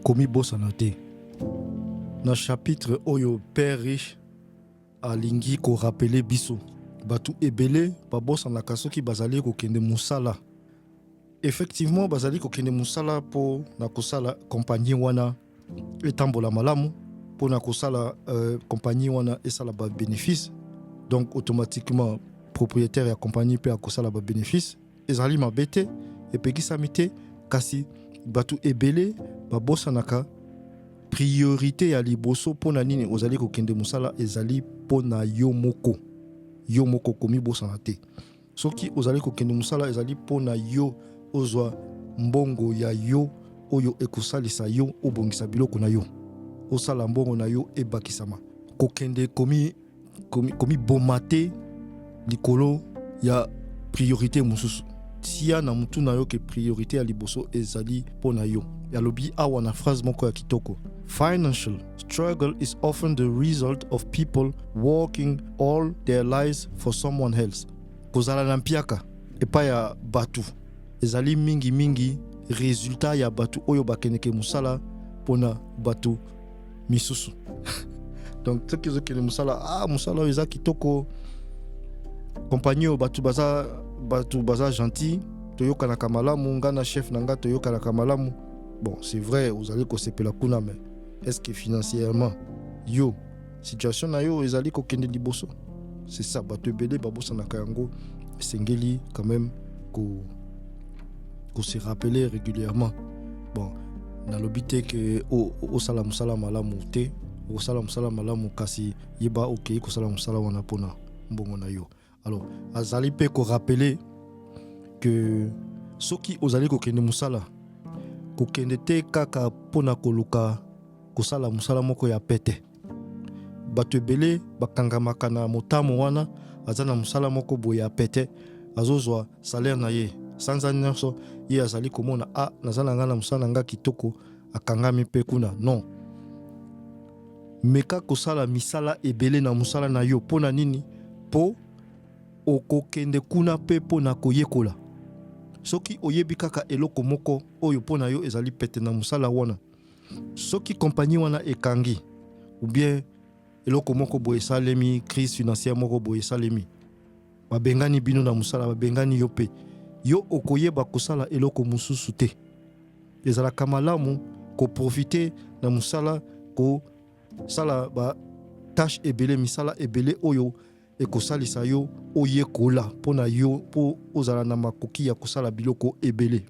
Komibosana te. Na chapitre oyo, Père Riche alingi korappeler biso, bato ebele babosanaka soki bazali kokende mosala. Effectivement, bazali kokende mosala mpo na kosala compagnie wana etambola malamu, mpo na kosala compagnie wana esala babénéfice. Donc automatiquement, propriétaire ya compagnie mpe akosala babénéfice. Ezali mabe te, epekisami te, kasi bato ebele babosanaka priorité ya liboso. Mpo na nini ozali kokende mosala? Ezali mpo na yo moko. Yo moko, komibosana te. Soki ozali kokende mosala, ezali mpo na yo ozwa mbongo ya yo oyo ekosalisa yo obongisa biloko na yo, osala mbongo na yo ebakisama. Kokende komiboma te likolo ya priorité mosusu. Tia na mutu na yo ke priorité ya liboso ezali mpo na yo. Alobi awa na phrase moko ya kitoko: "Financial struggle is often the result of people working all their lives for someone else." Kozala na mpiaka epai ya bato ezali mingimingi résultat ya bato oyo bakendeke mosala mpona bato misusu. Donc soki ozokende mosala, ah, mosala oyo eza kitoko, compagnie oyo bato baza gentil, toyokanaka malamu, nga na chef na nga toyokanaka malamu. Bon, c'est vrai, ozali kosepela kuna, mais est ce que financièrement, yo, situation na yo ezali kokende liboso? C'est ça, bato ebele babosanaka yango. Esengeli quand même ko se rappeler régulièrement. Bon, nalobi te ke osala mosala malamu te. Okosala mosala malamu, kasi yeba okei kosala mosala wana mpona mbongo na yo. Alors azali mpe korappeler ke soki ozali kokende mosala, kokende te kaka mpona koluka kosala mosala moko ya pete. Bato ebele bakangamaka na motamo wana. Aza na mosala moko boye ya pete, azozwa salaire na ye sanza nyonso, ye azali komona: "A, naza na ngai na mosala na ngai kitoko." Akangami mpe kuna. Non, meka kosala misala ebele na mosala na yo. Mpo na nini? Mpo okokende kuna mpe mpo na koyekola. Soki oyebi kaka eloko moko oyo mpo na yo ezali pete na mosala wana, soki compagnie wana ekangi ou bien eloko moko boye esalemi, crise financière moko boye esalemi, babengani bino na mosala, babengani yo mpe, yo okoyeba kosala eloko mosusu te. Ezalaka malamu koprofiter na mosala, kosala batâches ebele, misala ebele oyo ekosalisa yo oyekola mpo na yo, mpo ozala na makoki ya kosala biloko ebele.